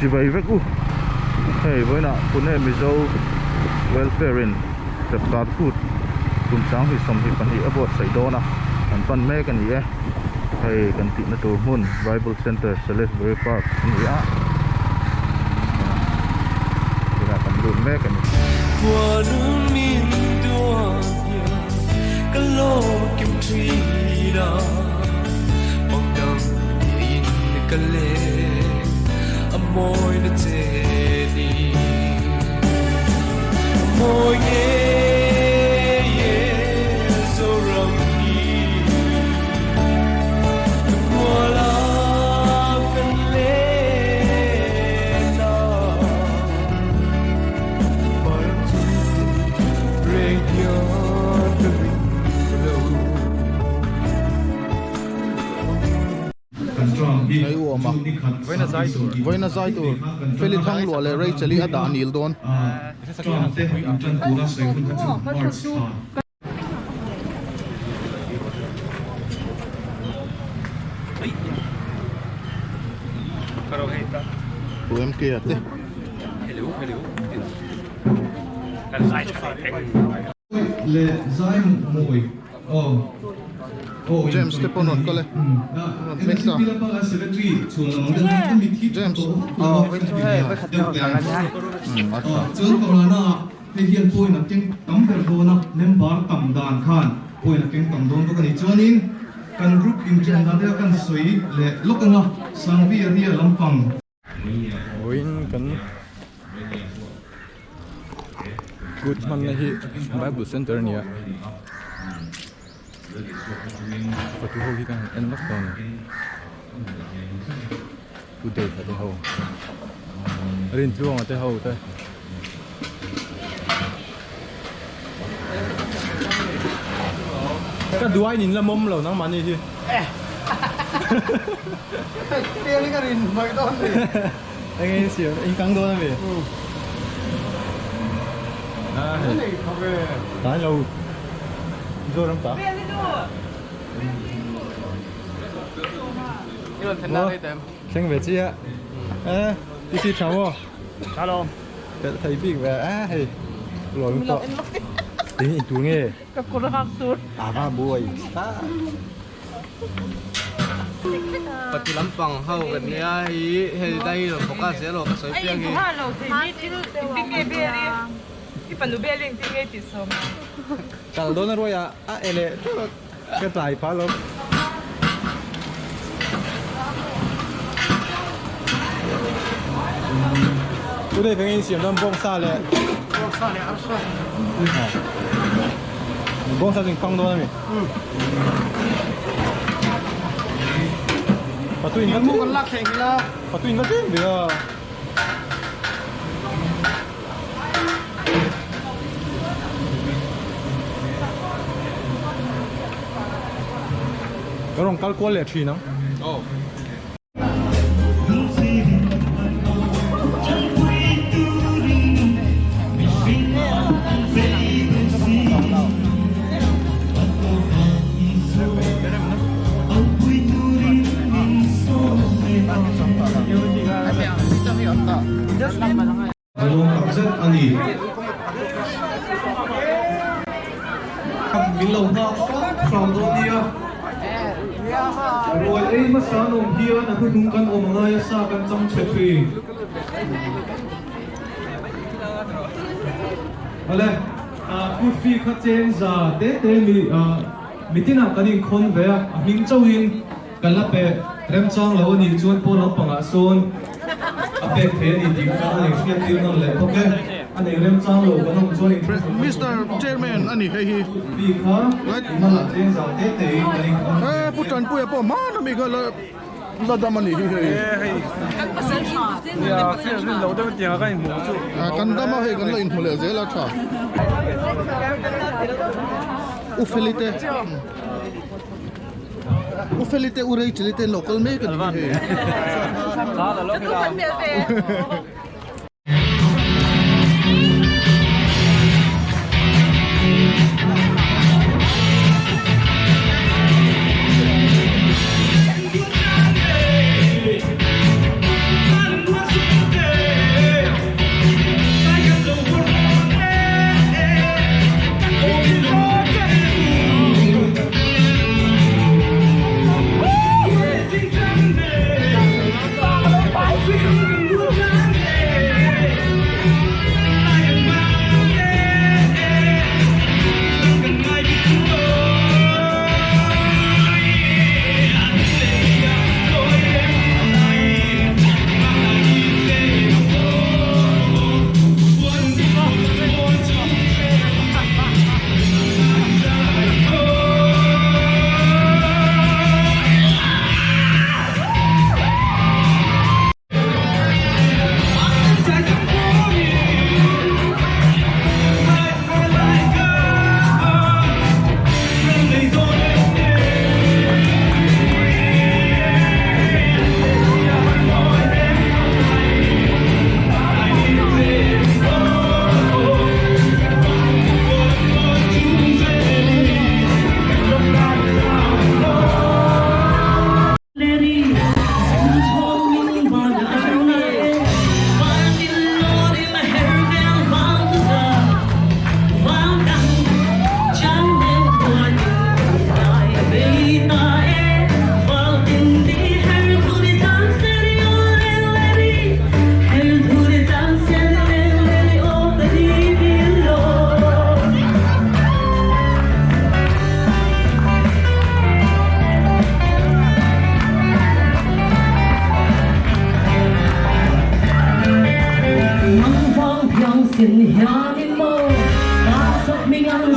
Chibai vek u. Hei vawiinah Pune Mizo Welfare in Chapchar Kut kum 2022 a buatsaih dawn a, kan pan mek a ni e. Hei kan tihna tur hmun Bible Centre Salisbury Park a ni a, tunah kan lut mek a ni. Hei u awm a, vawiin a zai tur Feli Thangluah leh Rachel-i a dah nil dawn. Pu MK a te. James te pawh an rawn kal e, an rawn thleng ta. James. A tha. Hei hian point a keng tam ber dawn a, member tam dan khan point a keng tam dawn bawk a ni. Chuanin kan group inthen dan te kha kan sawi leh lawk ang a, Sangvi area lampang. Vawiin kan kut hmanna hi Bible Center a ni a, fatu ho hi kan han en lawk dawn a ni. Pu Dave-a te ho Rintluanga te ho te Ka duai nin la mawm lo nangmahni hi Hei ka rin mai dawn ni Enge in siam in kang dawn ami Nei tha ve Tlai lo Mizoram ta Thleng ve chiah e tisi tha maw Tha lo Pelh thei bik ve a hei Lawi pawh Eng in tur nge Ka kawr hak tur A va buai Pati lampang ho kan nia hi hei dai rawn bawk a zel aw ka sawi piang hi. Ai lo thei mi thil engtin nge bel i i fanu bel i engtin nge tih sawm Kal dawn a ruai a a ele Ka tlai phah lo. Tunei veng in siam dawn bawngsa leh Bawngsa leh arsa. Bawngsa chu in kang dawn ami? Patu in va kan lak thei ngila. Patu in va tlem ve a. Ka rawn kal kual leh thin ang. A lawm tak zet a ni. Min lo nghak hram hram dawn nia. Ruai ei hmasa an awm hian a hnuhnung kan awm angai a sa kan chang chhe thin. Awle, kut fi kha cheng za te te mi mitinah kan inkhawn ve a, a hming chauhin Kan la pe remchang lo a nih chuan pawl lampangah sawn a pek thei a ni tih kha a nei hriat tir nawn leh bawk e. A nei remchang lo kan awm chuan in thu Mister Chairman a ni hei hi. Bi kha i hmalah cheng zau te te in kan inkhawm He Pu Tanpuia pawh hman ami kha la la dam a nih hi hei. Kan dam a hei kan la inhmu leh zel a tha. U Felite. U Feli te U Rachel te lo kal mek a ni hei.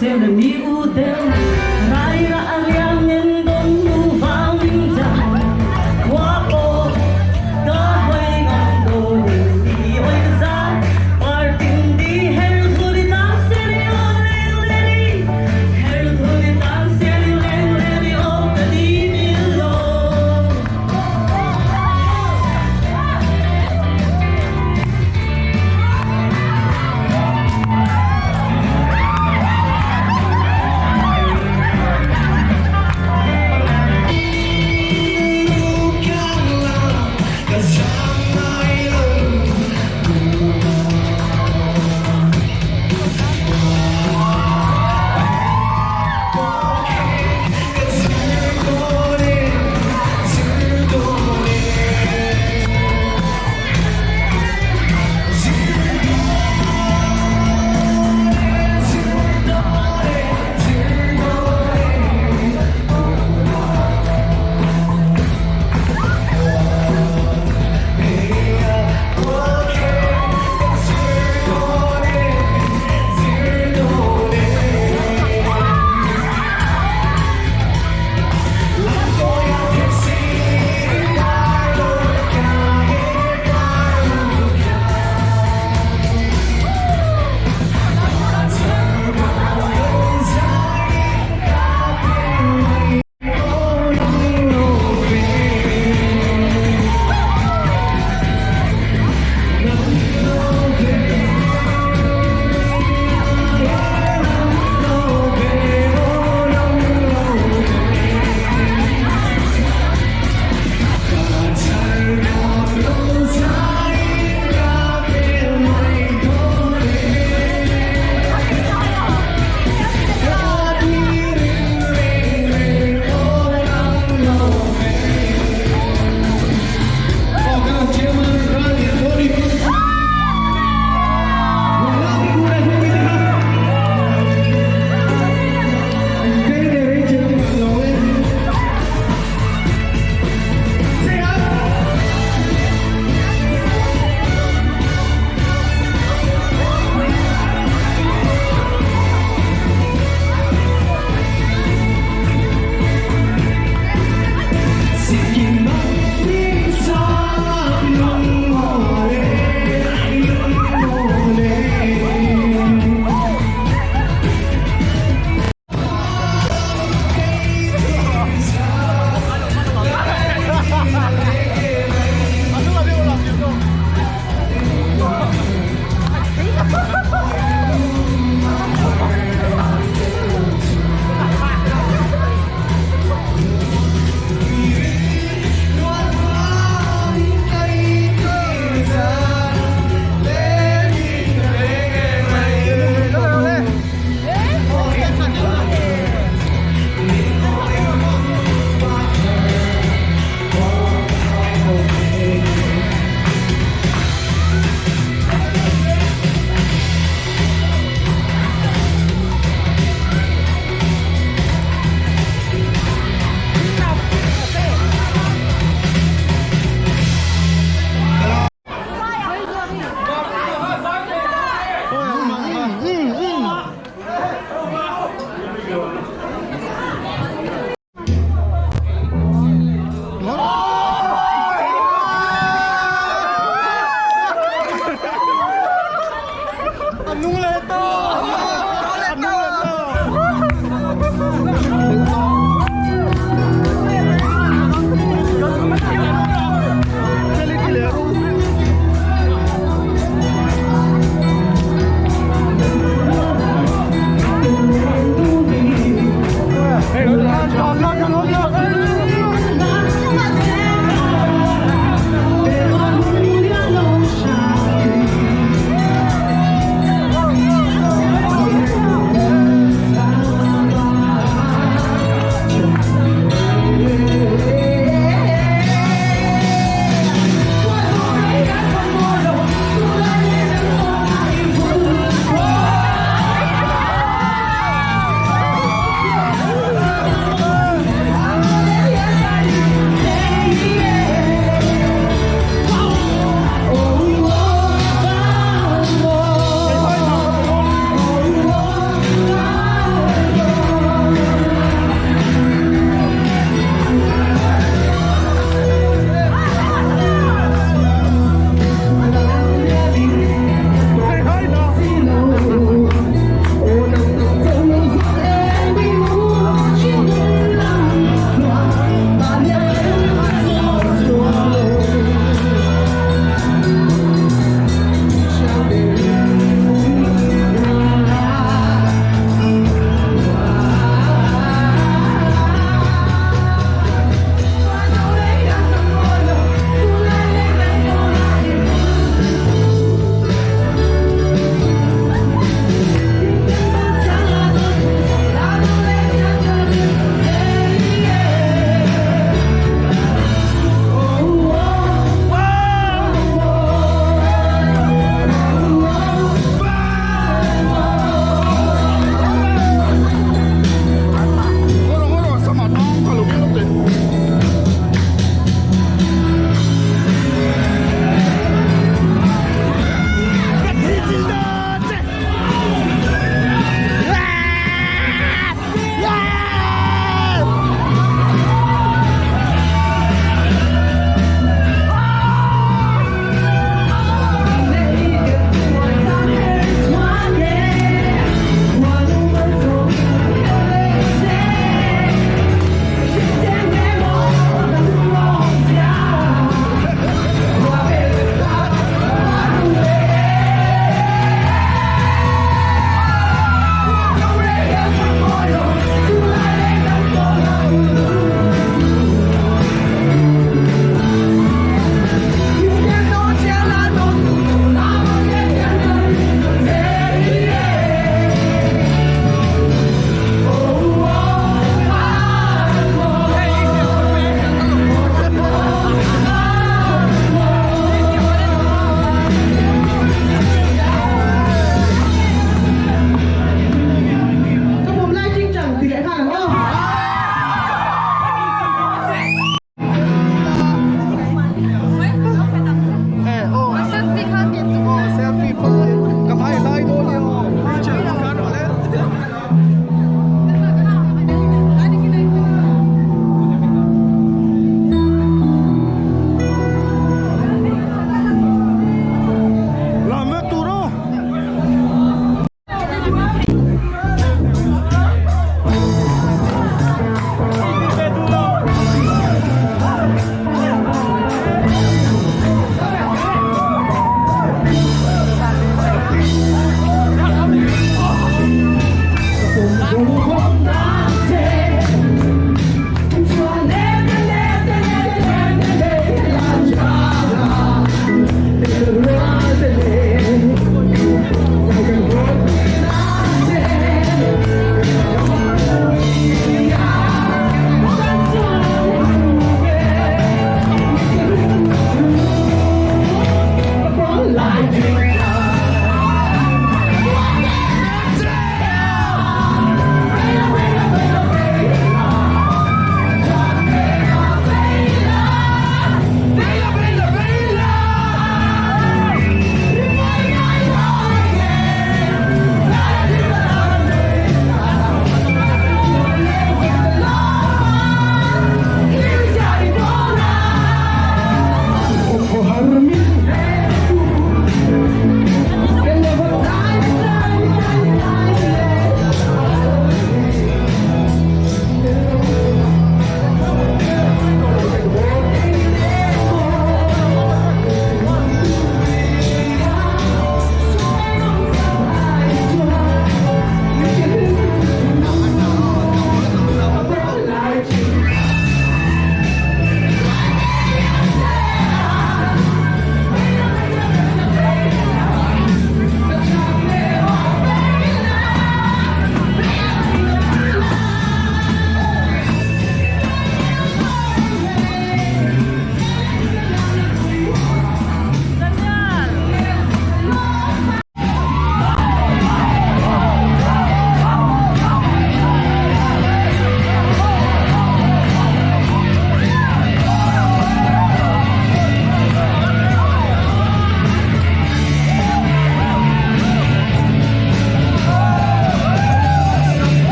sel ni u deuh.